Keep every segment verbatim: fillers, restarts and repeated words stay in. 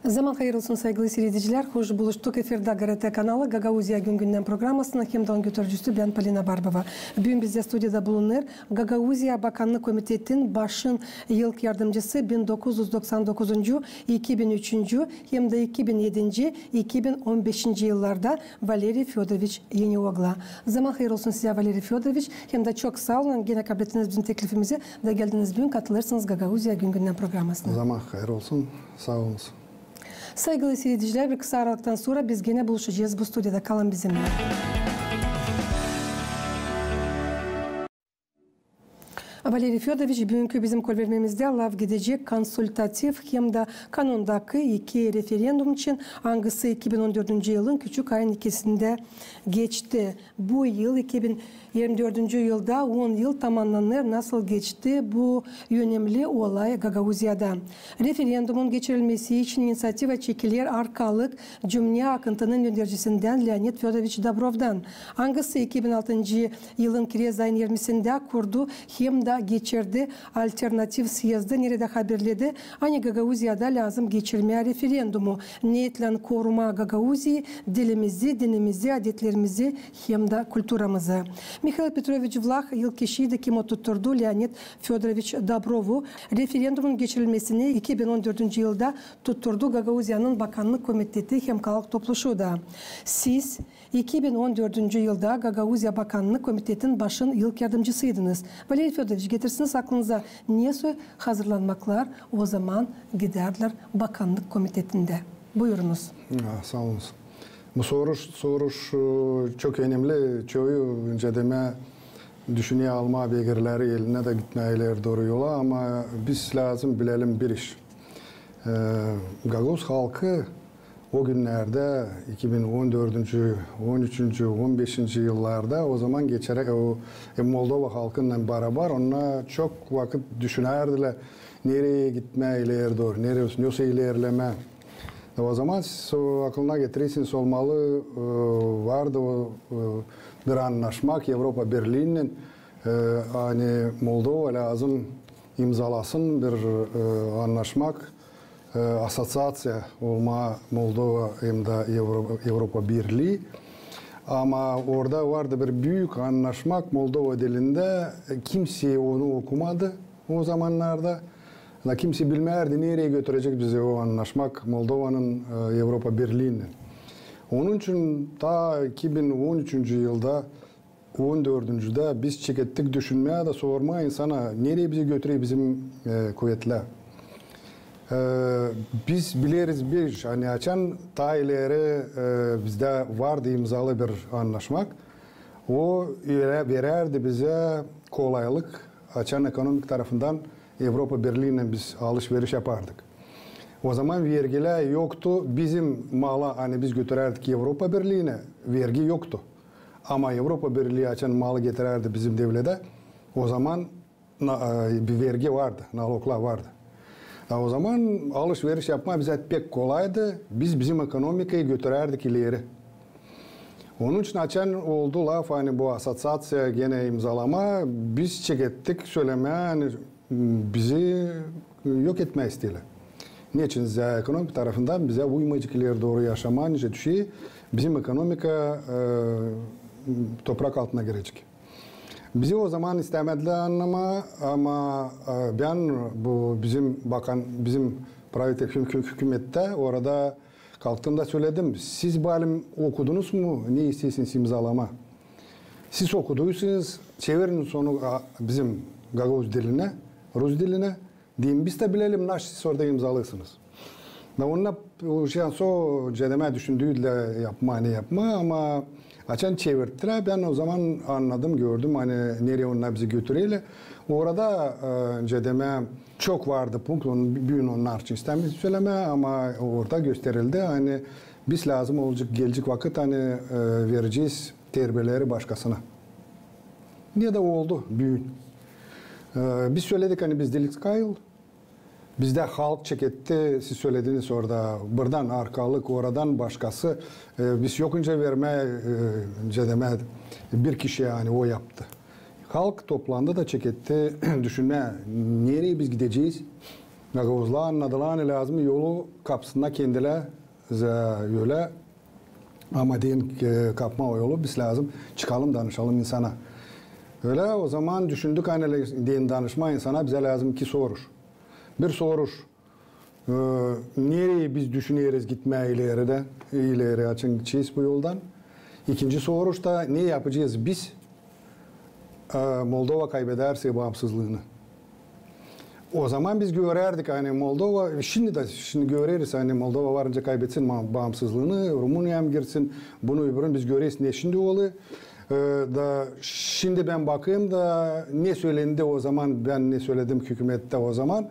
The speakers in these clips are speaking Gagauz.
Zaman hayır olsun, saygılı siiredicilär. Hoş buluştuk. Efirdä GRT kanalı, Gagauziya gün-gündän programasının hem dä onun götürücüsü bän, Polina Barbova. Büün bizdä studiyada bulunêr Gagauziya Bakannık komitetin başın ilk yardımcısı bin dokuz üz doksan dokuzuncu, iki bin üçüncü hem dä iki bin edinci, iki bin on beşinci yıllarda Valeriy Födoroviç Yeniogla. Zaman hayır olsun sizä, Valeriy Födoroviç, hem dä çok saa olun, genä kablettiniz bizim teklifimizi da geldiniz büün katılêrsınız Gagauziya gün-gündän programasına. Zaman hayır olsun, saa olun. Saygılı siiredicilär, bir kısa aralıktan sora biz genä buluşacez bu studiyada. Kalın bizimnän. Valeriy Födoroviç, büünkü bizim kolvermemizdä laf gidecek konsultativ hem dä kanundaki iki referendum için, angısı iki bin on dördüncü yılın küçük ayın ikisindä geçti. Bu yıl, iki bin irmi dördüncü yılda on yıl tamannanêr, nasıl geçti bu önemli olay Gagauziyada. Referendumun geçirilmesi için iniţiativa çekiler arkalık cümnä akıntının öndercisindän Leonid Födoroviç Dobrovdan, angısı iki bin altıncı yılın kirez ayın irmisindä kurdu hem dä geçirdi alternativ syezdä, neredä haberledi, ani Gagauziyada lääzım geçirmää referendumu, neetlän korumaa Gagauziyayı, dilimizi, dinimizi, adetlerimizi hem dä kulturamızı. Mihail Petroviç Vlah ilk kişiydi, kim oturtturdu Leonid Födoroviç Dobrovu. Referendumun geçirilmesini iki bin on dördüncü yılda tutturdu Gagauziyanın Bakannık komiteti hem Halk Topluşu da. Siz iki bin on dördüncü yılda Gagauziya Bakannık komitetin başın ilk yardımcısıydınız. Valeriy Födoroviç, getirsiniz aklınıza, nesoy hazırlanmaklar o zaman gidärdilär Bakannık komitetindä. Buyurunuz. Ya, saa olun. Bu soruş, soruş, e, çok önemli. Çoyu, nicä demää, düşünä almaa beygirleri elinä dä gitmää ileri dooru yola, ama biz lääzım bilelim bir iş. E, gagauz halkı o günnerdä, iki bin on dördüncü, on üçüncü, on beşinci yıllarda, o zaman geçerä, o, e, Moldova halkınnan barabar, onnar çok vakıt düşünärdilär, nereyi gitmää ileri dooru, nereyi, nesoy ilerlemää. E, o zaman siz o akılına getirersiniz, olmalı, e, vardı o, e, bir annaşmak Evropa Birliinnän, e, ani Moldova lääzım imzalasın bir, e, annaşmak, e, asosiaţiya olmaa Moldova hem dä Evro-, Evropa Birlii. Ama orada vardı bir büük annaşmak Moldova dilindä, e, kimsey onu okumadı o zamannarda. Da kimsey bilmärdi, nereyi götürecek bizi o annaşmak Moldovanın, e, Evropa Birliinnän. Onun için taa iki bin on üçüncü yılda, on dördüncüdä biz çekettik düşünmää da sormaa insana, nereyi bizi götürer bizim, e, kuvetlär. E, biz bileriz bir iş, ani açan taa ileri, e, bizdä vardı imzalı bir annaşmak, o verä-, verärdi bizä kolaylık, açan ekonomik tarafından Evropa Birliinnän biz alış-veriş yapardık. O zaman vergilär yoktu bizim mala, ani biz götürärdik Evropa Birliinä, vergi yoktu. Ama Evropa Birlii açan malı getirärdi bizim devletä, o zaman na-, e, bir vergi vardı, naloglar vardı. Da o zaman alış-veriş yapmaa bizä pek kolaydı, biz bizim ekonomikayı götürärdik ileri. Onun için açan oldu laf, ani bu asosiaţiya genä imzalamaa, biz çekettik sölemää, ani bizi yok etmää isteerlär. Neçin? Zerä ekonomik tarafından bizä uymayacek ileri dooru yaşamaa, nicä düşer, bizim ekonomika, e, toprak altına girecek. Bizi o zaman istämedilär annamaa, ama, e, bän bu bizim bakan, bizim pravitel-, hü-, hü-, hükümettä orada kalktım da söledim: "Siz, balim, okudunuz mu, ne isteersiniz imzalamaa? Siz okuduysanız, çevirin onu, a, bizim gagauz dilinä, rus dilinä. Deyim, biz dä bilelim, naşey siz orada imzalêêrsınız." Da onnar, o şey, so-, nicä demää, düşündüydülär yapmaa, ne yapmaa, ama açan çevirttilär, bän o zaman annadım, gördüm, ani nereyi onnar bizi götürerlär. Orada, e, nicä demää, çok vardı punkt, onu, büün onnar için istämeerim sölemää, ama orada gösterildi, ani biz lääzım olacek, gelecek vakıt, ani, e, verecez terbiyeleri başkasına. Ne dä oldu büün. E, biz söledik, ani biz diiliz kayıl. Bizdä halk çeketti, siz sölediniz orada, buradan arkalık, oradan başkası. E, biz yokunca vermää, e, nicä demää, bir kişiyä, ani o yaptı. Halk toplandı da çeketti düşünmää, nereyi biz gidecez, Gagauzlar annadılar, ani lääzım yolu kapsınnar kendileri ölä. Ama deyni, e, kapmaa o yolu, biz lääzım çıkalım, danışalım insana. Ölä, o zaman düşündük, ani deyni danışmaa insana, bizä lääzım iki soruş. Bir soruş, e, nereyi biz düşüneriz gitmää ileri dä, ileri açan gidecez bu yoldan. İkinci soruş da, ne yapacez biz, e, Moldova kaybedärsä baansızlıını. O zaman biz görärdik, ani Moldova, şindi dä, şindi göreriz, ani Moldova varınca kaybetsin ma-, baansızlıını, Rumıniya mı girsin, bunu öbürünü biz göreriz, ne şindi olêr. E, da şindi bän bakêrım da, ne sölendi o zaman, bän ne söledim hükümettä o zaman,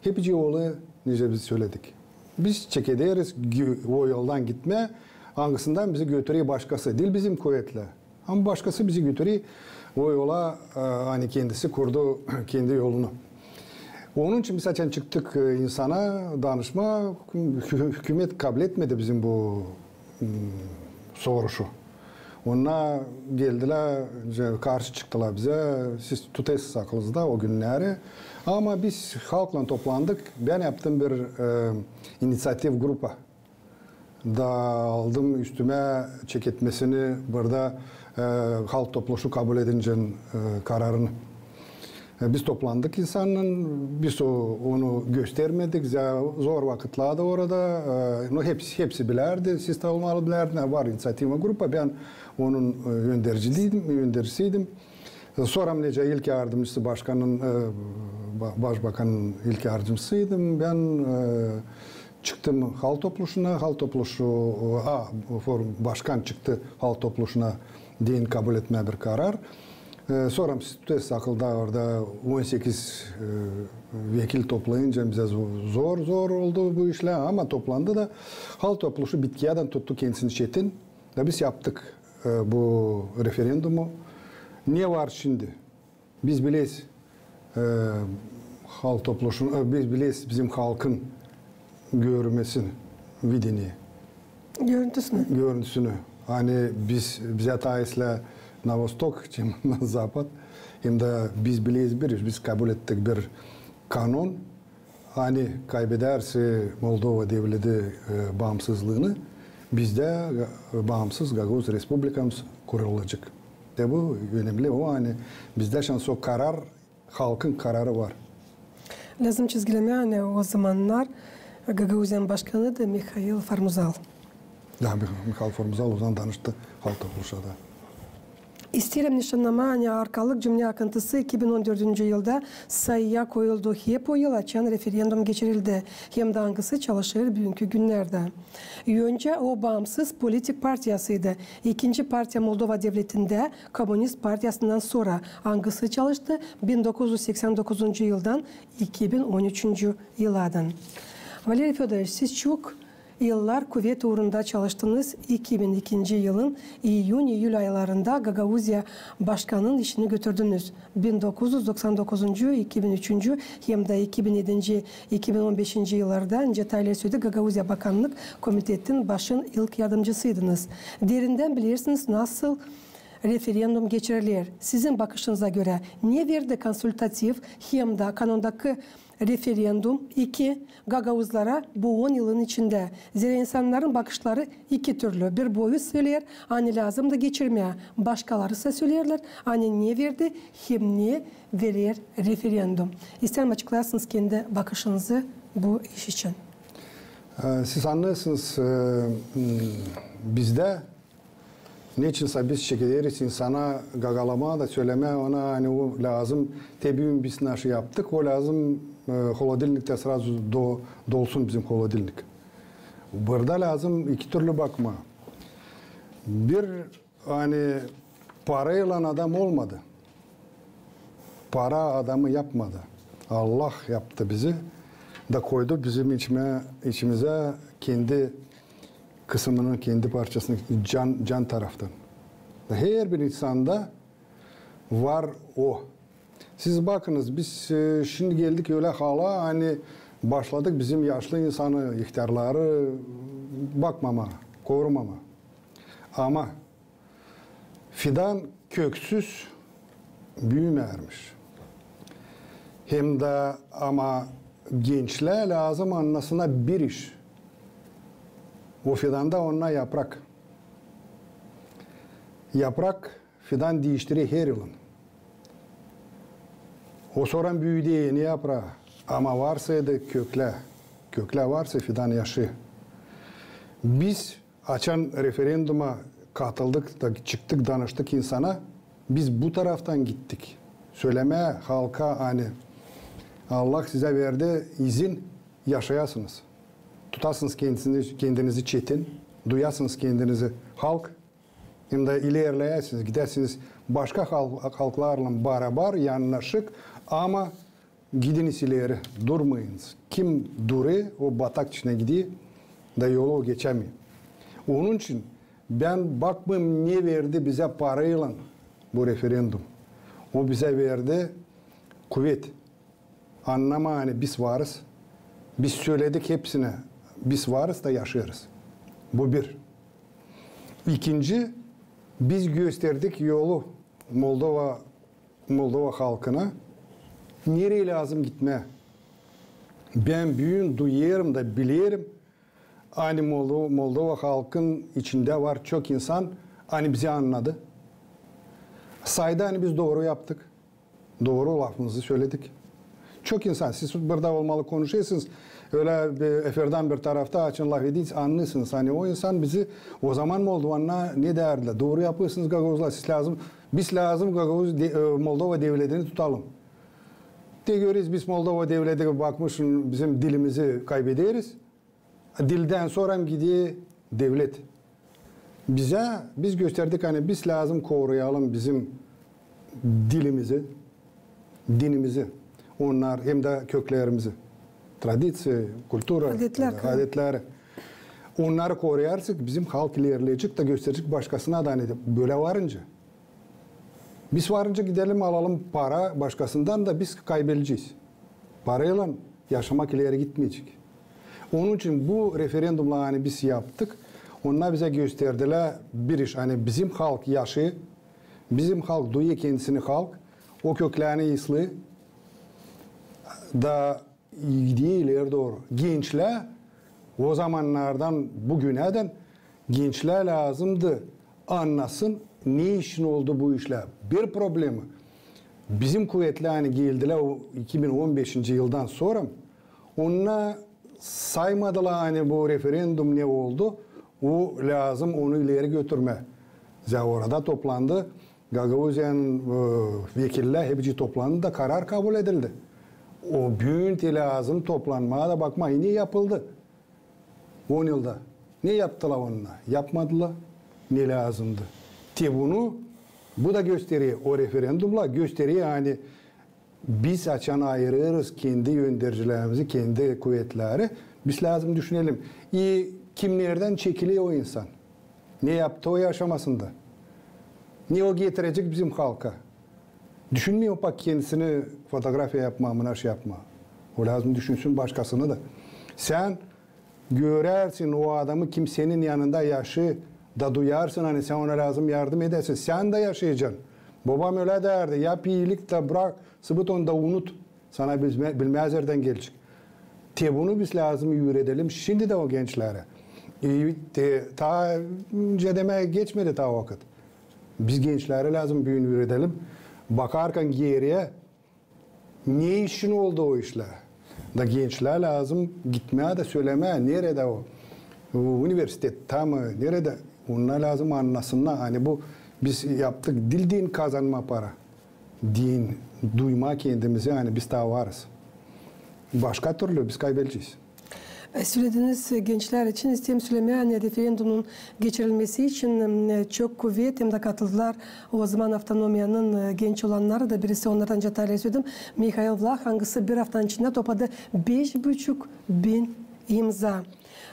hepsi olêr, nicä biz söledik. Biz çekederiz gü-, o yoldan gitmää, angısından bizi götürer başkası, diil bizim kuvetlär. Ama başkası bizi götürer o yola, e, ani kendisi kurdu kendi yolunu. Onun için biz açan çıktık, e, insana danışmaa, hü-, hükümet kabletmedi bizim bu, m, soruşu. Onnar geldilär, karşı çıktılar bizä, siz tutêrsınız akılınızda o günneri. Ama biz halklan toplandık, bän yaptım bir, e, iniţiativ grupa. Da aldım üstümä çeketmesini burada, e, Halk Topluşu kabul edincä, e, kararını. E, biz toplandık insannan, biz o, onu göstermedik, za-, zor vakıtlarda orada, e, no, hepsi, hepsi bilärdi, siz dä olmalı bilärdi, var iniţiativa grupa, bän onun, e, öndercisiydim, öndercisiydim. Sora nicä ilk yardımcısı başkanın, e, ba-, başbakanın ilk yardımcısıydım. Bän, e, çıktım Halk Topluşuna, Halk Topluşu, a, forum başkan çıktı Halk Topluşuna deyni kabul etmää bir karar. E, sora tutêrsınız akılda, orada on sekiz, e, vekil toplayınca bizä zo-, zor, zor oldu bu işlär, ama toplandı da Halk Topluşu bitkiyädän tuttu kendisini çetin. Da biz yaptık, e, bu referendumu. Ne var şindi? Biz bileyiz, e, Halk Topluşun, e, biz bileyiz bizim halkın görmesini, videniye. Görüntüsünü. Görüntüsünü. Ani biz, bizä taa islää na vostok, çim na zapad. Hem dä biz bileyiz bir iş, biz kabul ettik bir kanon. Ani kaybedersä Moldova devleti, e, baansızlıını, bizdä, e, baansız Gagauz Respublikamız kurulacek. Da bu önemli, o, ani bizdä şindi o karar, halkın kararı var. Lääzım çizgilemää, ani o zamannar Gagauziyanın başkanıydı Mihail Formuzal. Da, Mi-, Mihail Formuzal o zaman danıştı Halk Topluşuna da. İsteerim nişannamaa, ani arkalık cümnä akıntısı iki bin on dördüncü yılda sayıya koyuldu. Hep o yıl açan referendum geçirildi. Hem dä angısı çalışêr büünkü günnerdä. Öncä o baansız politik partiyasıydı. İkinci partiya Moldova devletindä komunist partiyasından sora, angısı çalıştı bin dokuz üz seksän dokuzuncu yıldan iki bin on üçüncü yıladan. Valeriy Födoroviç, siz çok yıllar kuvet uurunda çalıştınız. İki bin ikinci yılın iyün-iyül aylarında Gagauziya başkanın işini götürdünüz. Bin dokuz üz doksan dokuzuncu, iki bin üçüncü hem dä iki bin edinci, iki bin on beşinci yıllarda, nicä Taler söyledi, Gagauziya Bakannık Komitetin başın ilk yardımcısıydınız. Derindän bilersiniz, nasıl referendum geçiriler. Sizin bakışınıza görä, ne verdi konsultativ hem dä kanondakı referendum iki gagauzlara bu on yılın içindä? Zerä insannarın bakışları iki türlü. Bir boyu söleer, ani lääzımdı geçirmää. Başkalarısa söleerlär, ani ne verdi hem ne verer referendum. İsteerim açıklayasınız kendi bakışınızı bu iş için. E, siz annêêrsınız, e, m, bizdä neçinsä biz çekederiz insana gagalamaa da sölemää ona, ani o lääzım, te büün biz naşı yaptık, o lääzım, e, holodilniktä srazu do-, dolsun bizim holodilnik. Burada lääzım iki türlü bakmaa. Bir, ani paraylan adam olmadı. Para adamı yapmadı. Allah yaptı bizi da koydu bizim içimä, içimizä kendi kısımını, kendi parçasını can, can taraftan. Herbir insanda var o. Siz bakınız, biz, e, şindi geldik ölä hala, ani başladık bizim yaşlı insanı, ihtärları bakmamaa, korumamaa. Ama fidan köksüz büümärmiş. Hem dä ama gençlär lääzım annasınnar bir iş. O fidan da onnar yaprak. Yaprak fidan diiştirer her yılın. O sora büüder eni yapraa. Ama varsa da köklär. Köklär varsa, fidan yaşêêr. Biz açan referenduma katıldık da çıktık, danıştık insana, biz bu taraftan gittik. Sölemää halka, ani Allah sizä verdi izin, yaşayasınız. Tutasınız kendinizi, kendinizi çetin, duyasınız kendinizi halk, hem dä ilerleyäsiniz, gidäsiniz başka hal-, halklarlan barabar, yannaşık, ama gidiniz ileri, durmayınız. Kim durêr, o batak içinä gider, da yolu o geçämeer. Onun için bän bakmêêrım, ne verdi bizä paraylan bu referendum. O bizä verdi kuvet. Annamaa, ani biz varız. Biz söledik hepsinä, biz varız da yaşêêrız. Bu bir. İkinci, biz gösterdik yolu Moldova, Moldova halkına, nereyi lääzım gitmää. Bän büün duyêrım da bilerim, ani Moldo-, Moldova halkın içindä var çok insan, ani bizi annadı. Saydı, ani biz dooru yaptık. Dooru lafımızı söledik. Çok insan, siz burada olmalı konuşêrsınız, ölä bir, eferdän bir tarafta açın lafedin, annêêrsınız, ani o insan bizi, o zaman Moldovannar ne deerdilär: dooru yapêrsınız, gagauzlar, siz lääzım, biz lääzım Gagauz de-, e, Moldova devletini tutalım. Te göreriz, biz Moldova devleti bakmışın, bizim dilimizi kaybederiz. Dildän sora gider devlet. Bizä, biz gösterdik, ani biz lääzım koruyalım bizim dilimizi, dinimizi, onnar hem dä köklerimizi, tradiţiya, kultura, adetlär, e, adetleri. Onnarı koruyarsak, bizim halk ilerleyecek da gösterecek başkasına da, ani bölä varınca. Biz varınca gidelim, alalım para başkasından da biz kaybedecez. Paraylan yaşamak ileri gitmeyecek. Onun için bu referendumla, ani biz yaptık, onnar bizä gösterdilär bir iş, ani bizim halk yaşêêr, bizim halk duyêr kendisini halk, o köklerini islêêr, da gider ileri dooru. Gençlär, o zamannardan bu günädän gençlär lääzımdı annasın, ne için oldu bu işlär. Bir problema. Bizim kuvetlär, ani geldilär o iki bin on beşinci yıldan sora, onnar saymadılär, ani bu referendum ne oldu, o lääzım onu ileri götürmää. Zerä orada toplandı Gagauziyanın, e, vekillär hepsi toplandı da karar kabul edildi. O büün te lääzım toplanmaa da bakmaa, ne yapıldı on yılda. Ne yaptılar onnar? Yapmadılar ne lääzımdı. Te bunu, bu da gösterer, o referendumla gösterer, ani biz açan ayırêrız kendi öndercilerimizi, kendi kuvetleri, biz lääzım düşünelim. E, kimnerdän çekiler o insan? Ne yaptı o yaşamasında? Ne o getirecek bizim halka? Düşünmeer o pak kendisini fotografiya yapmaa, mınaj yapmaa. O lääzım düşünsün başkasını da. Sän görersin o adamı, kim senin yanında yaşêêr, da duyarsın, ani sän ona lääzım yardım edäsin. Sän dä yaşayacan. Bobam ölä deerdi: yap iilik da brak, sıbıt onu da unut. Sana bilmä-, bilmäzerdän gelecek. Te bunu biz lääzım üüredelim şindi dä o gençlerä. E, te, taa, öncä demää, geçmedi taa vakıt. Biz gençleri lääzım büün üüredelim. Bakarkan geeriye, ne için oldu o işlär? Da gençlär lääzım gitmää da sölemää, neredä o, o universitettä mi, neredä, onnar lääzım annasınnar, ani bu biz yaptık diil deyni kazanmaa para, deyni duymaa kendimizi, ani biz taa varız. Başka türlü biz kaybedecez. E, sölediniz, e, gençlär için. İsteerim sölemää, ani referendumun geçirilmesi için, e, çok kuvet hem dä katıldılar o zaman avtonomiyanın, e, genç olannarı da. Birisi onnardan, Çatalya, söledim, Mihail Vlah, angısı bir aftanın içindä topladı beş buçuk bin imza.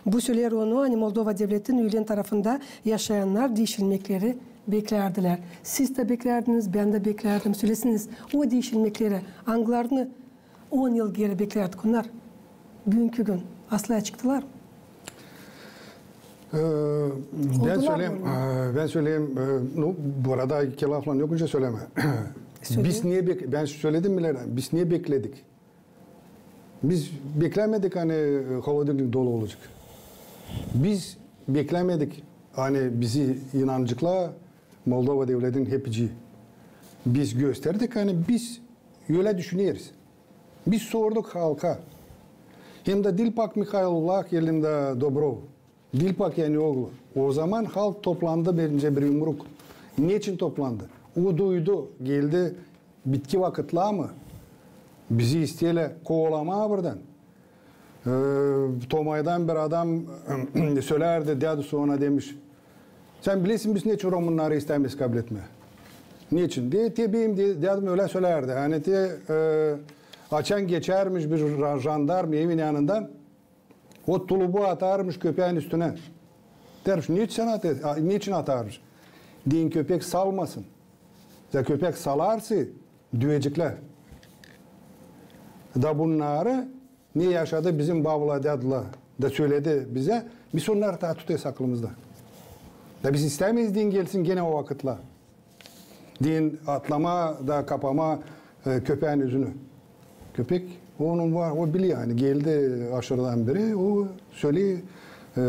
Bu söleer onu, ani Moldova devletin üülen tarafında yaşayannar diişilmekleri beklärdilär. Siz dä beklärdiniz, bän dä beklärdim. Sölesiniz, o diişilmekleri, angılarını on yıl geeri beklärdik, onnar büünkü gün aslää çıktılar mı? E, bän söleyim, e, bän söleyim, e, nu, burada iki laflan yok öncä sölemää. Söleyin. Biz ne bek-, bän söledim bilä, biz ne bekledik? Biz beklämedik, ani, e, holodilnik dolu olacek. Biz beklämedik, ani bizi inanaceklar Moldova devletin hepicii. Biz gösterdik, ani biz ölä düşüneriz. Biz sorduk halka. Hem dä diil pak Mihail Ulak, hem dä Dobrov. Diil pak Enioglu. O zaman halk toplandı, bencä, bir yumruk. Neçin toplandı? O duydu, geldi bitki vakıtlar mı? Bizi isteerlär kovalamaa buradan. E, Tomaydan bir adam sölärdi, dädusu ona demiş: "Sän bilersin, biz neçin romunnarı istämeeriz kabletmää?" Neçin? Deer, te benim, deer, dädum ölä sölärdi. Ani te, e, açan geçärmiş bir ra-, jandarm evin yanından, o tulubu atarmış köpään üstünä. Deermiş: "Neçin sän at-, a, neçin atarmış?" Deer, köpek salmasın. Zerä köpek salarsa, düüyeceklär. Da bunnarı, ne yaşadı bizim babula, dädula, da söledi bizä, biz onnarı taa tutêrız aklımızda. Da biz istämeeriz, deer, gelsin genä o vakıtlar. Deer, atlamaa da kapamaa, e, köpään üzünü. Köpek, onun var, o biler, ani geldi aşırıdan biri, o söleer, e,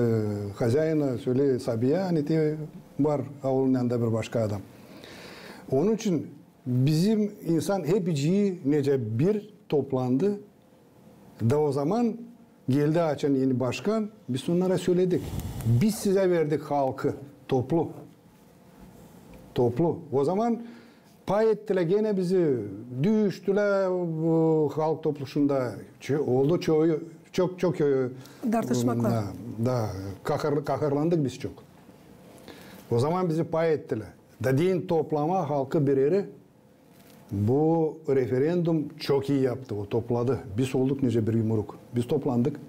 hozayina, söleer Sabiyä, ani te var aulun yanında bir başka adam. Onun için bizim insan hepicii nicä bir toplandı, da o zaman geldi açan eni başkan, biz onnara söledik. Biz sizä verdik halkı toplu. Toplu. O zaman pay ettilär genä bizi, düüştülär bu halk topluşunda. Ço-, oldu çoyu, çok, çok, e, Dartışmaklar. Da, da, kahır-, kahırlandık biz çok. O zaman bizi pay ettilär. Da deer, toplamaa halkı bir erä, bu referendum çok ii yaptı, o topladı. Biz olduk nicä bir yumruk. Biz toplandık.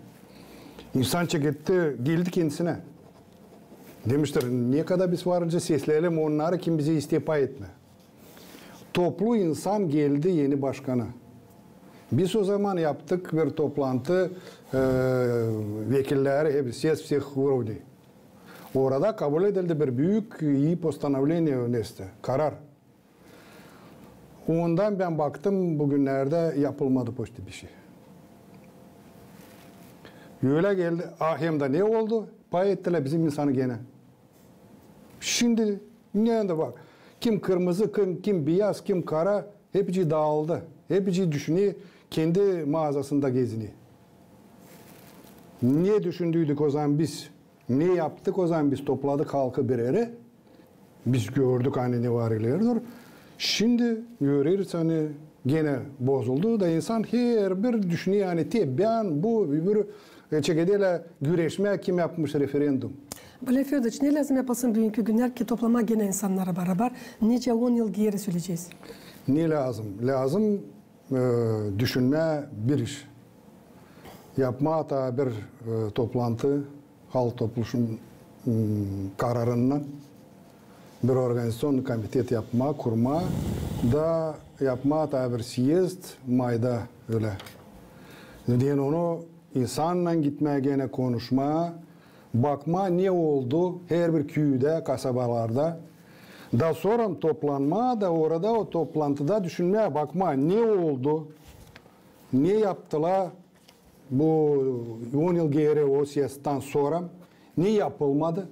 İnsan çeketti, geldi kendisinä. Demiştir, ne kadar biz varınca sesleyelim onnarı, kim bizä isteer pay etmää. Toplu insan geldi eni başkana. Biz o zaman yaptık bir toplantı, e, vekilleri hep съезд всех уровней. Orada kabul edildi bir büük, ii постановление внести, karar. Ondan bän baktım, bugünnerdä yapılmadı почти bişey. Ölä geldi, a, hem dä ne oldu? Pay ettilär bizim insanı genä. Şindi ne dä bak, kim kırmızı, kim, kim biyaz, kim kara, hepicii daaldı. Hepicii düşüner, kendi maazasında gezinir. Ne düşündüydük o zaman biz? Ne yaptık o zaman biz? Topladık halkı bir erä. Biz gördük, ani ne var ileri dooru. Şindi göreriz, ani genä bozuldu da insan herbir düşüner, ani te bän, bu, öbürü, e, çekederlär güreşmää, kim yapmış referendum. Vladimir Födoroviç, ne lääzım yapılsın büünkü günnär ki toplamaa genä insannarı barabar, nicä on yıl geeri söleyecez? Ne lääzım? Lääzım e, düşünmää bir iş. Yapmaa taa bir, e, toplantı, halk topluşun, m, kararınnan bir organizaţionnıy komitet yapmaa, kurmaa da yapmaa taa bir съезд mayda ölä. Deyni onu insannan gitmää genä konuşmaa, bakmaa ne oldu herbir küüdä, kasabalarda. Da sora toplanmaa da orada o toplantıda düşünmää, bakmaa ne oldu, ne yaptılar bu on yıl geeri o съездтän sora, ne yapılmadı.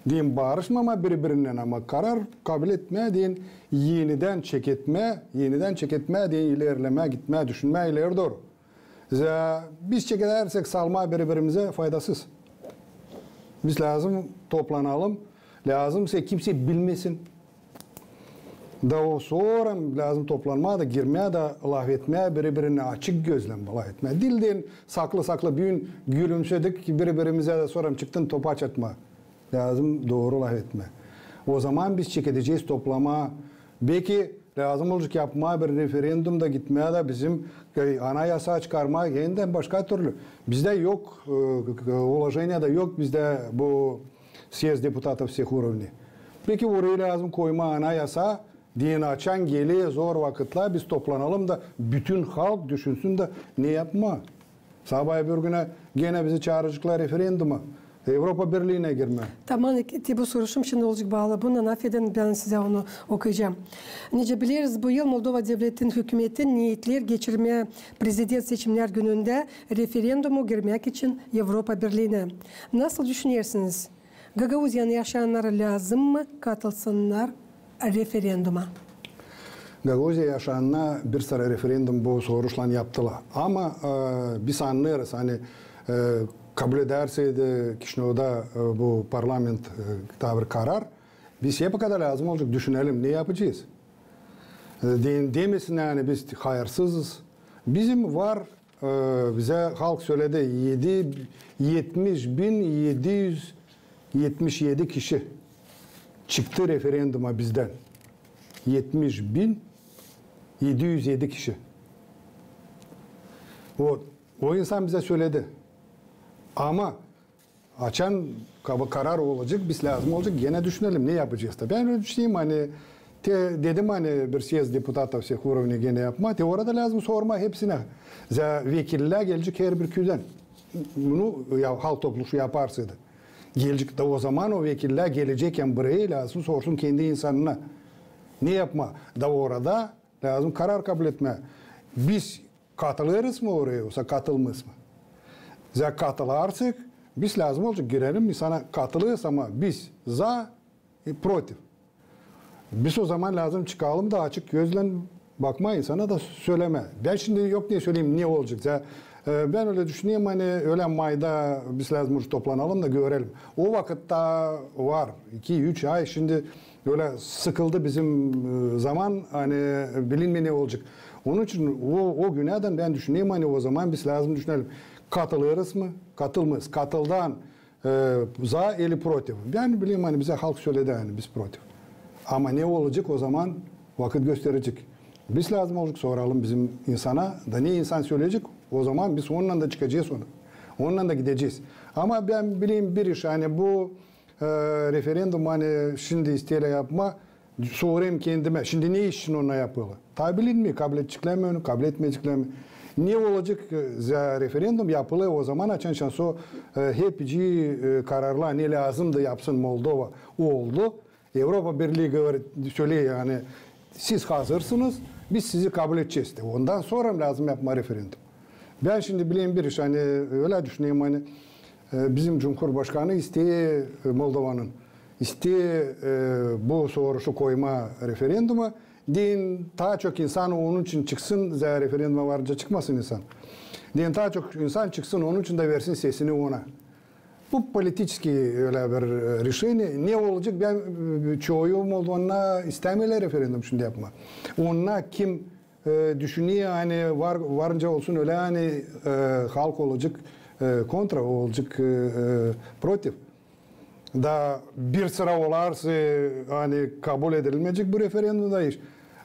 Deyni barışmamaa biri-birinnän, ama karar kabletmää, deyni enidän çeketmää, enidän çeketmää, deyni ilerlemää, gitmää, düşünmää ileri dooru. Zerä biz çekedersek salmaa biri-birimizä, faydasız. Biz lääzım toplanalım, lääzım sä kimsey bilmesin. Da o sora lääzım toplanmaa da, girmää da lafetmää biri-birinnän açık gözlän lafetmää. Diil deyni saklı-saklı büün gülümsedik biri-birimizä da sora çıktın topaç atmaa. Lääzım dooru lafetmää. O zaman biz çekedecez toplamaa. Beki lääzım olacek yapmaa bir referendum da gitmää da bizim, e, anayasa çıkarmaa, hem dä başka türlü. Bizdä yok, e, уложениеда yok bizdä bu съезд депутатов всех уровней. Beki orayı lääzım koymaa anayasa, deyni açan geler zor vakıtlar, biz toplanalım da bütün halk düşünsün da ne yapmaa. Sabaa öbür günä genä bizi çaaraceklar referenduma. Avropa Birliinä girmää. Tamam, te bu soruşum şindi olacek baalı bununnan, afedin, bän sizä onu okuyacam. Nicä bileriz, bu yıl Moldova devletin hükümeti neetleer geçirmää prezident seçimnär günündä referendumu girmäk için Avropa Birliinä. Nasıl düşünersiniz? Gagauziyanın yaşayannarı lääzım mı katılsınnar referenduma? Gagauziyada yaşayannar bir sıra referendum bu soruşlan yaptılar. Ama, e, biz annêêrız, ani, e, kabul ederseydi Kişinövda, e, bu parlament, e, taa bir karar, biz hep o kadar lääzım olacek düşünelim, ne yapacez. E, de-, demesinnär, ani biz hayırsızız. Bizim var E, bizä halk söledi, edi, etmiş bin edi üz etmiş edi kişi çıktı referenduma bizdän. Etmiş bin edi üz edi kişi. O, o insan bizä söledi. Ama açan kaba-, karar olacek, biz lääzım olacek genä düşünelim, ne yapacez da. Bän ölä düşünerim, ani te dedim, ani bir съезд депутатов всех уровней genä yapmaa, te orada lääzım sormaa hepsinä. Zerä vekillär gelecek herbir küüdän. Bunu ya, halk topluşu yaparsaydı. Gelecek da, o zaman o vekillär gelecek hem burayı lääzım sorsun kendi insannarına. Ne yapmaa? Da orada lääzım karar kabletmää. Biz katılêrız mı oraya, osa katılmêêrız mı? Zerä katılarsak, biz lääzım olacek girelim, insana katılêrız, ama biz za, e, против. Biz o zaman lääzım çıkalım da açık gözlän bakmaa, insana da sölemää. Bän şindi yok ne söleyim, ne olacek. Zerä, e, bän ölä düşünerim, ani ölä mayda biz lääzım olacek toplanalım da görelim. O vakıtta var iki, üç ay, şindi ölä sıkıldı bizim, e, zaman, ani bilinmeer ne olacek. Onun için o, o günädän bän düşünerim, ani o zaman biz lääzım düşünelim, katılêrız mı, katılmêêrız. Katıldan, e, za ili против. Bän bilerim, ani bizä halk söledi, ani biz против. Ama ne olacek, o zaman vakıt gösterecek. Biz lääzım olacek soralım bizim insana, da ne insan söleyecek, o zaman biz onunnan da çıkacez ona. Onunnan da gidecez. Ama bän bilerim bir iş, ani bu e, referendum, ani şindi isteerlär yapmaa, sorêrım kendimä, şindi ne için onu yapılêr? Taa bilinmeer, kabledeceklär mi onu, kabletmeyeceklär mi? Ne olacek, e, zerä referendum yapılêr o zaman, açan şansô, e, hep icii, e, kararlar, ne lääzımdı yapsın Moldova, oldu. Avropa Birlii говорит, söleer, ani siz hazırsınız, biz sizi kabledecez. Ondan sora lääzım yapmaa referendum. Bän şindi bilerim bir iş, ani ölä düşünerim, ani, e, bizim cumhurbaşkanı isteer, e, Moldovanın, isteer, e, bu soruşu koymaa referenduma, deyni taa çok insan onun için çıksın, zerä referenduma varınca çıkmasın insan. Deyni taa çok insan çıksın, onun için da versin sesini ona. Bu политический ölä bir, e, решение. Ne olacek? Bän, e, çoyu Moldovannar istämeerlär referendum şindi yapmaa. Onnar kim, e, düşüner, ani var, varınca olsun ölä, ani, e, halk olacek, e, kontra, olacek, e, e, против. Da bir sıra olarsa, ani kabul edilmeyecek bu referendumda iş,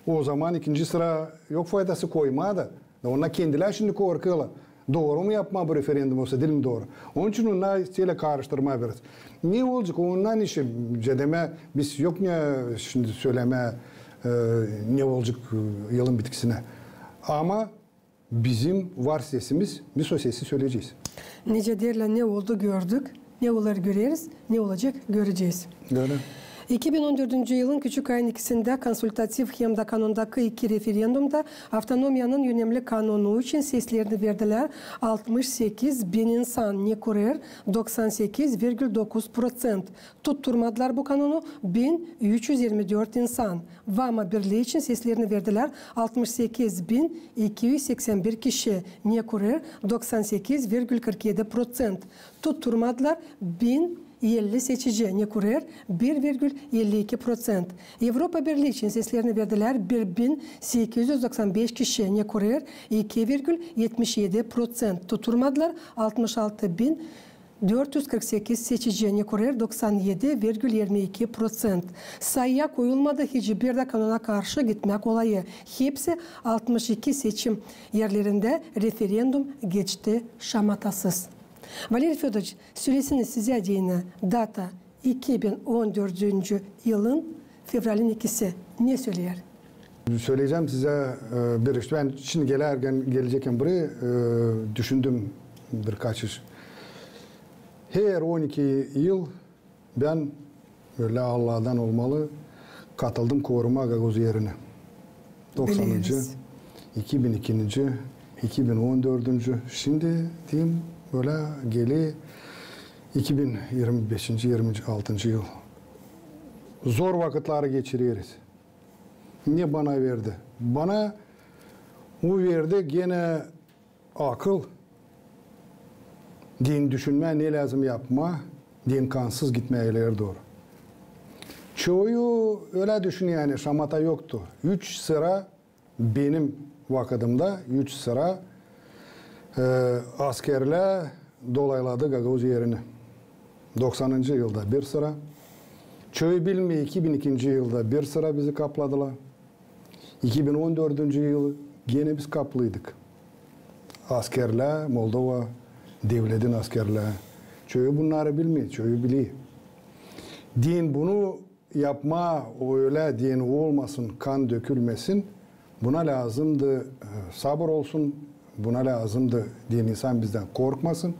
o zaman ikinci sıra yok faydası koymaa da. Da onnar kendilär şindi korkêrlar. Dooru mu yapmaa bu referendum, osa diil mi dooru? Onun için onnar isteerlär karıştırmaa biraz. Ne olacek? Onnar işi, demää, biz yok ne şindi sölemää, e, ne olacek, e, yılın bitkisinä. Ama bizim var sesimiz, biz o sesi söleyecez. Nicä deerlär, ne oldu, gördük, ne olêr, göreriz, ne olacek, görecez. Öyle. İki bin on dördüncü yılın küçük ayın ikisindä konsultativ hem dä kanondakı iki referendumda avtonomiyanın önemli kanonu için seslerini verdilär altmış sekiz bin insan, ne kurêr doksan sekiz virgül dokuz proţent. Tutturmadılar bu kanonu bin üç üz irmi dört insan. Vama birlii için seslerini verdilär altmış sekiz bin iki üz seksän bir kişi, ne kurêr doksan sekiz virgül kırk edi proţent. Tutturmadılar bin elli seçici, ne kurêr bir virgül elli iki proţent. Avropa Birlii için seslerini verdilär bir bin sekiz üz doksan beş kişi, ne kurêr iki virgül etmiş edi proţent. Tutturmadılar altmış altı bin dört üz kırk sekiz seçici, ne kurêr doksan edi virgül irmi iki proţent. Sayıya koyulmadı hiçbir dä kanona karşı gitmäk olayı. Hepsi altmış iki seçim erlerindä referendum geçti şamatasız. Valeriy Födoroviç, söleseniz, sizä deyni data iki bin on dördüncü yılın fevralin ikisi ne söleer? Söleyecäm sizä, e, bir iş. Bän şindi gelärkän, gelecäkän burayı, e, düşündüm birkaç iş. Her on iki yıl bän, ölä Allahtan olmalı, katıldım korumaa Gagauz Yerini. Doksanıncı, iki bin ikinci, iki bin on dördüncü, şindi deyim, ölä geler iki bin irmi beşinci, irmi altıncı yıl. Zor vakıtları geçireriz. Ne bana verdi? Bana o verdi genä akıl deyni düşünmää, ne lääzım yapmaa deyni kansız gitmää ileri dooru. Çoyu ölä düşüner, ani şamata yoktu. Üç sıra benim vakıdımda, üç sıra, e, askerlär dolayladı Gagauz Yerini. Doksanıncı yılda bir sıra. Çoyu bilmeer, iki bin ikinci yılda bir sıra bizi kapladılar. İki bin on dördüncü yılı genä biz kaplıydık. Askerlär, Moldova devletin askerleri. Çoyu bunnarı bilmeer, çoyu biler. Deyni bunu yapmaa, o ölä deyni olmasın, kan dökülmesin. Buna lääzımdı, e, sabır olsun, buna lääzımdı deyni insan bizdän korkmasın.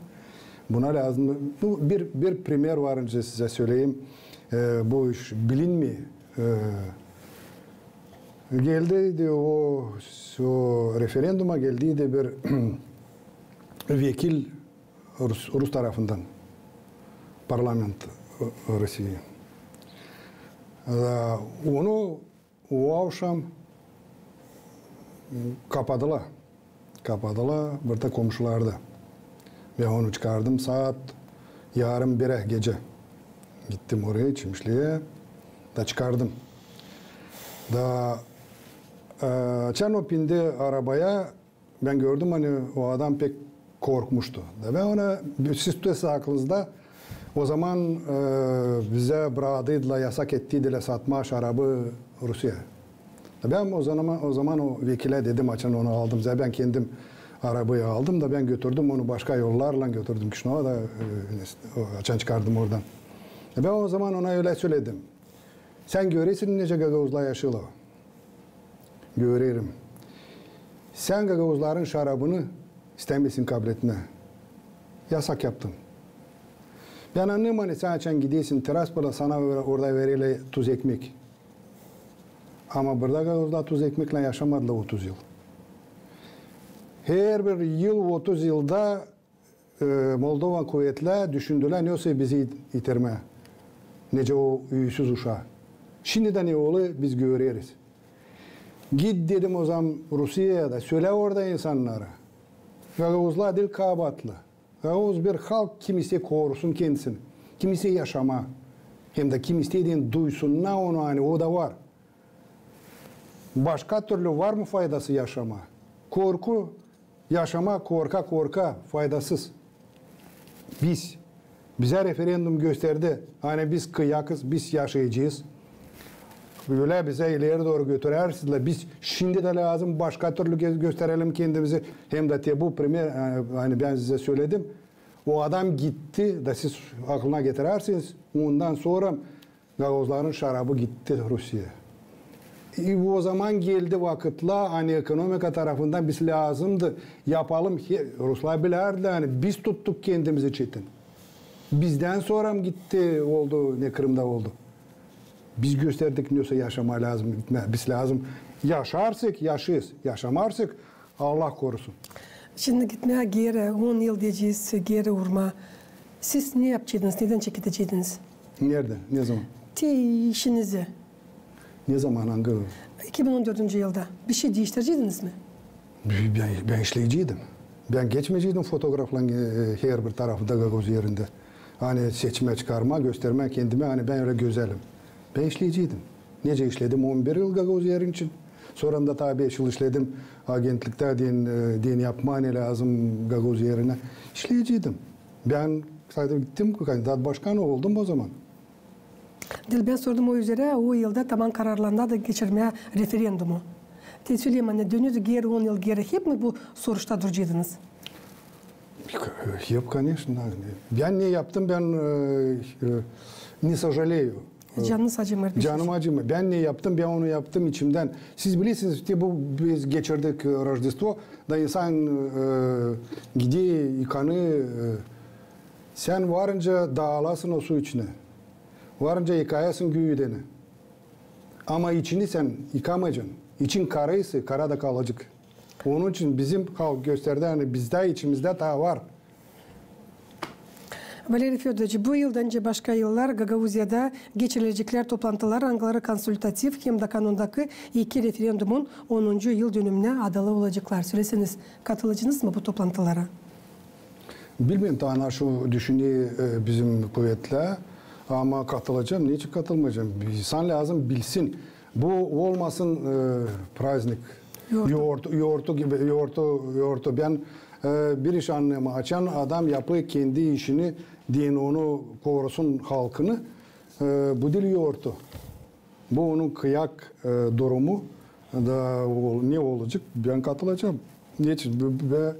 Buna lääzımdı, bu bir, bir primer var, öncä sizä söleyim. E, bu iş bilinmeer. E, Geldiydi o, o referenduma geldiydi bir vekil rus, rus tarafından, parlament, e, Rusiya. E, onu o avşam kapadılar. Kapadılar burada komşularda. Bän onu çıkardım saat yarım birä gecä. Gittim oraya, Çemişliyä, da çıkardım. Da, e, açan o bindi arabaya, bän gördüm, ani o adam pek korkmuştu. Da bän ona, siz tutêrsınız aklınızda, o zaman, e, bizä brakıdıydılar, yasak ettiydilär satmaa şarabı Rusiyaya. Da bän o zaman, o zaman o vekilä dedim, açan onu aldım. Zerä bän kendim arabayı aldım da bän götürdüm onu başka yollarlan götürdüm Kişinöva da, e, o, açan çıkardım oradan. Da bän o zaman ona ölä söledim. Sän göresin, necä gagauzlar yaşêêrlar. Görerim. Sän gagauzların şarabını istämeersin kabletmää. Yasak yaptın. Bän annêêrım, ani sän açan gidersin Tiraspola, sana orada vererlär tuz ekmek. Ama burada gagauzlar tuz ekmeklän yaşamadılar otuz yıl. Herbir yıl otuz yılda, e, Moldovan kuvetlär düşündülär, nesoy bizi it-, itirmää. Necä o üüsüz uşaa. Şindi dä ne olêr, biz göreriz. Git, dedim, o zaman Rusiyaya da sölä orada insannara. Gagauzlar diil kabaatlı. Gagauz bir halk, kim isteer korusun kendisini, kim isteer yaşamaa. Hem dä kim isteer duysunnar onu, ani o da var. Başka türlü var mı faydası yaşamaa? Korku, yaşamaa korka-korka, faydasız. Biz, bizä referendum gösterdi, ani biz kıyakız, biz yaşayacez. Ölä bizä ileri dooru götürärsiniz, biz şindi dä lääzım başka türlü gö-, gösterelim kendimizi. Hem dä te bu primer, e, ani bän sizä söledim, o adam gitti, da siz aklına getirärsiniz, ondan sora gagauzların şarabı gitti Rusiyaya. E, o zaman geldi vakıtlar, ani ekonomika tarafından biz lääzımdı yapalım, he, ruslar bilärdilär, ani biz tuttuk kendimizi çetin. Bizdän sora mı gitti, oldu, ne Krımda oldu. Biz gösterdik, nesoy yaşamaa lääzım gitmää. Biz lääzım yaşarsak, yaşêêrız. Yaşamazsak, Allah korusun. Şindi gitmää geeri, on yıl deyecez, geeri urmaa. Siz ne yapacêydınız, nedän çekidecêydiniz? Neredä? Ne zaman? Te işinizi. Ne zaman, angı? İki bin on dördüncü yılda. Bir şey diiştirecêydiniz mi? Bän, bän işleyeceydim. Bän geçmeyeceydim fotograflan, e, herbir tarafında Gagauz Yerindä. Ani seçmää, çıkarmaa, göstermää kendimi, ani bän ölä gözelim. Bän işleyeceydim. Necä işledim on bir yıl Gagauz Yeri için. Sora da taa beş yıl işledim agentliktä, deyni, e, deyni yapmaa ne lääzım Gagauz Yerinä. İşleyeceydim. Bän, kısaca, gittim, kandidat başkanı oldum o zaman. Diil, bän sordum o üzerä, o yılda taman kararlandı da geçirmää referendumu. Te söleyim, ani döneriz geeri on yıl geeri, hep mi bu soruşta duracêydınız? Hep, koneçno. Bän ne yaptım, bän, e, e, не сожалею. Canınız acımêêr. Canım acımêêr. Bän ne yaptım, bän onu yaptım içimdän. Siz bilersiniz, te bu biz geçirdik, e, Rojdestvo, da insan, e, gider, yıkanêr, e, Sän varınca daalasın o su içinä. Varınca yıkayasın güüdeni. Ama içini sän yıkamayacan. İçin karaysa, kara da kalacek. Onun için bizim halk gösterdi, ani bizdä, içimizdä taa var. Valeriy Födoroviç, bu yıldan nicä başka yıllar Gagauziyada geçirileceklär toplantılar, angıları konsultativ hem dä kanundaki iki referendumun onuncu yıldönümünä adalı olaceklar. Söleseniz, katılacınız mı bu toplantılara? Bilmeerim, taa naşı düşünüy, e, bizim kuvetlär, ama katılacam. Neçin katılmayacam? İnsan lääzım bilsin. Bu olmasın, e, praznik. Yortu. Yortu, yortu gibi, yortu, yortu. Bän, e, bir iş annêêrım. Açan adam yapêr kendi işini, deyni onu korusun halkını, e, bu diil yortu. Bu onun kıyak, e, durumu da ol-, ne olacek? Bän katılacam. Neçin? B-, b-,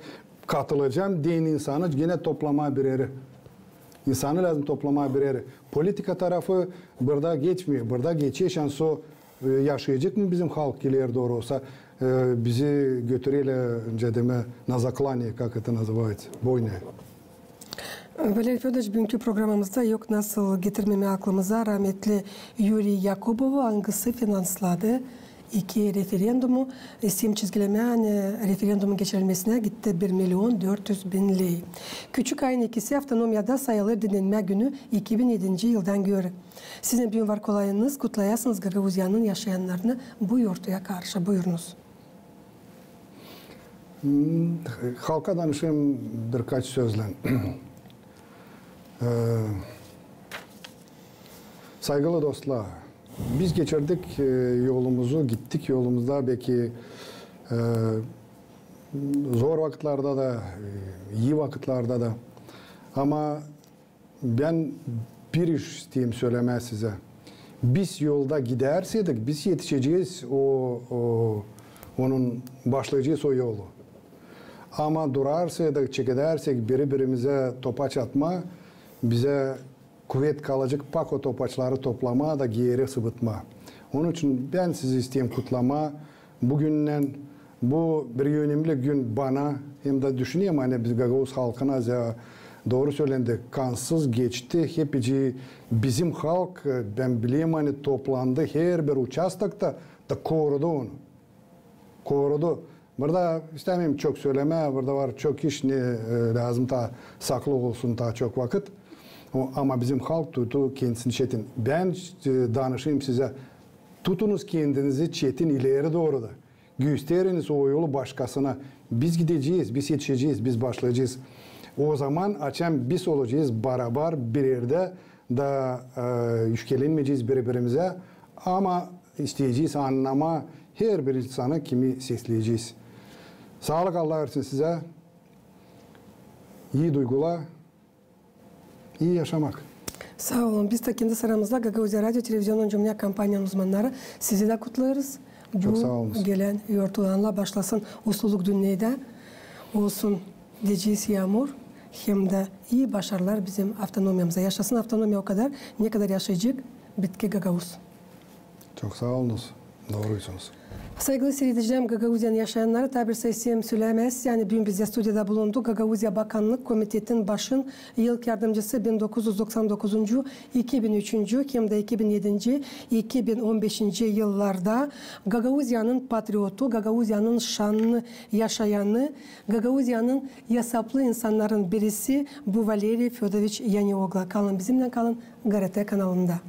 katılacam deyni insanı genä toplamaa bir erä. İnsanı lääzım toplamaa bir erä. Politika tarafı burada geçmeer. Burada geçer, şansô, e, yaşayacek mı bizim halk ileri dooru, osa, e, bizi götüreler, nicä demää, на заклание, как это называется, бойня. Valeriy Födoroviç, büünkü programamızda yok nasıl getirmemää aklımıza rahmetli Yuriy Yakubovu, angısı finansladı iki referendumu, e, hem çizgilemää, ani referendumun geçirilmesinä gitti bir milion dört üz bin ley. Küçük ayın ikisi avtonomiyada sayılêr dinlenmä günü iki bin edinci yıldan göri. Sizin büün var kolayınız kutlayasınız Gagauziyanın yaşayannarını bu yortuya karşı. Buyurunuz. Hmm, halka danışêrım birkaç sözlän. E, saygılı dostlar, biz geçirdik, e, yolumuzu, gittik yolumuzda, beki, e, zor vakıtlarda da, e, ii vakıtlarda da. Ama bän bir iş isteerim sölemää sizä. Biz yolda gidärseydik, biz etişecez o, o, onun, başlayacez o yolu. Ama durarsaydık, çekedärsek biri-birimizä topaç atmaa, bizä kuvet kalacek pak o topaçları toplamaa da geeri sıbıtmaa. Onun için bän sizi isteerim kutlamaa bugünnän. Bu bir önemli gün bana, hem dä düşünerim, ani biz gagauz halkına, ya, dooru sölendi, kansız geçti. Hepsi bizim halk, e, bän bilerim, ani toplandı herbir uçastokta da korudu onu. Korudu. Burada istämeerim çok sölemää, burada var çok iş, ne, e, lääzım taa saklı olsun taa çok vakıt. O, ama bizim halk tuttu kendisini çetin. Bän, e, danışêrım sizä, tutunuz kendinizi çetin ileri dooru da. Gösteriniz o yolu başkasına. Biz gidecez, biz etişecez, biz başlayacez. O zaman açan biz olacez barabar bir erdä da, e, üşkelenmeyecez biri-birimizä, ama isteyecez annamaa herbir insanı, kimi sesleyecez. Saalık Allah versin sizä, ii duygular, ii yaşamak. Saa olun. Biz dä kendi sıramızda Gagauziya radio televizionun cümlä kompaniyanın uzmannarı sizi dä kutlêêrız. Çok saa olun. Bu gelän yortulanla başlasın uslulluk dünnedä, olsun deyecez yaamur, hem dä ii başarılar bizim avtonomiyamıza. Yaşasın avtonomiya o kadar, ne kadar yaşayacek bitki gagauz. Çok saa olunuz. Doorusunuz. Saygılı siiredicilerim, Gagauziyanın yaşayannarı, taa bir sayı isteerim sölemää, ani büün bizdä studiyada bulundu Gagauziya Bakannık komitetin başın ilk yardımcısı bin dokuz üz doksan dokuzuncu, iki bin üçüncü hem dä iki bin edinci, iki bin on beşinci yıllarda Gagauziyanın patriotu, Gagauziyanın şannı yaşayanı, Gagauziyanın yasaplı insannarın birisi bu Valeriy Födoroviç Yaniogla. Kalın bizimnän, kalın GRT kanalında.